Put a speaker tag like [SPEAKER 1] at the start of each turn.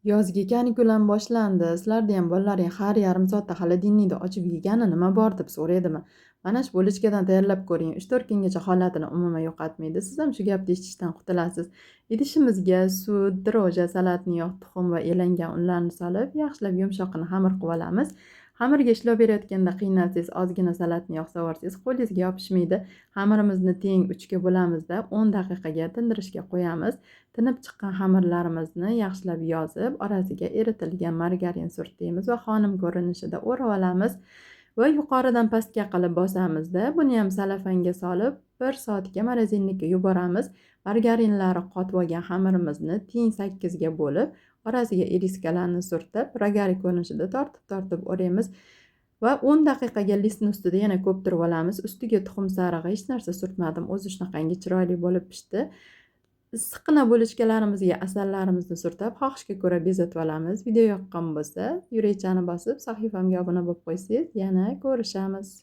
[SPEAKER 1] Yozgi kanikul ham boshlandi. Sizlarda ham bolalaring har yarim soatda холодильник ni ochib yegani nima bor deb so'raydimi? Mana shu булочка dan tayyorlab ko'ring. 3-4 kungacha holatini umuman yo'qotmaydi. Siz ham shu gapni eshitishdan qutulasiz. Idishimizga sut, дрожжи, салатный yog', tuxum va elangan unlarni solib, yaxshilab yumshoqqina xamir qilib olamiz. Xamirga ishlov berayotganda qiynalsangiz, ozgina салатный yog' solvorsangiz qo'lingizga yopishmaydi. Xamirimizni teng 3 ga bo'lamizda, 10 daqiqaga tindirishga qo'yamiz. Tinib chiqqan xamirlarimizni yaxshilab yozib, orasiga eritilgan margarin surtamiz va xonim ko'rinishida o'rab olamiz va yuqoridan pastga qilib bosamizda, buni ham salafanga solib, 1 soatga морозильник ka yuboramiz. Margarinlari qotib olgan xamirimizni teng 8 ga bo'lib, orasiga ириска larni surtib, rogari ko'rinishida tortib-tortib o'raymiz va 10 daqiqaga listni ustida yana ko'ptirib olamiz. Ustiga tuxum sarig'i hech narsa surtmadim. O'zi shunaqangi chiroyli bo'lib pishdi. Issiqqina булочка larimizga asallarimizni surtib, xohishga ko'ra bezatib olamiz. Video yoqqan bo'lsa, yurakchani bosib, sahifamga obuna bo'lib qo'ysangiz, yana ko'rishamiz.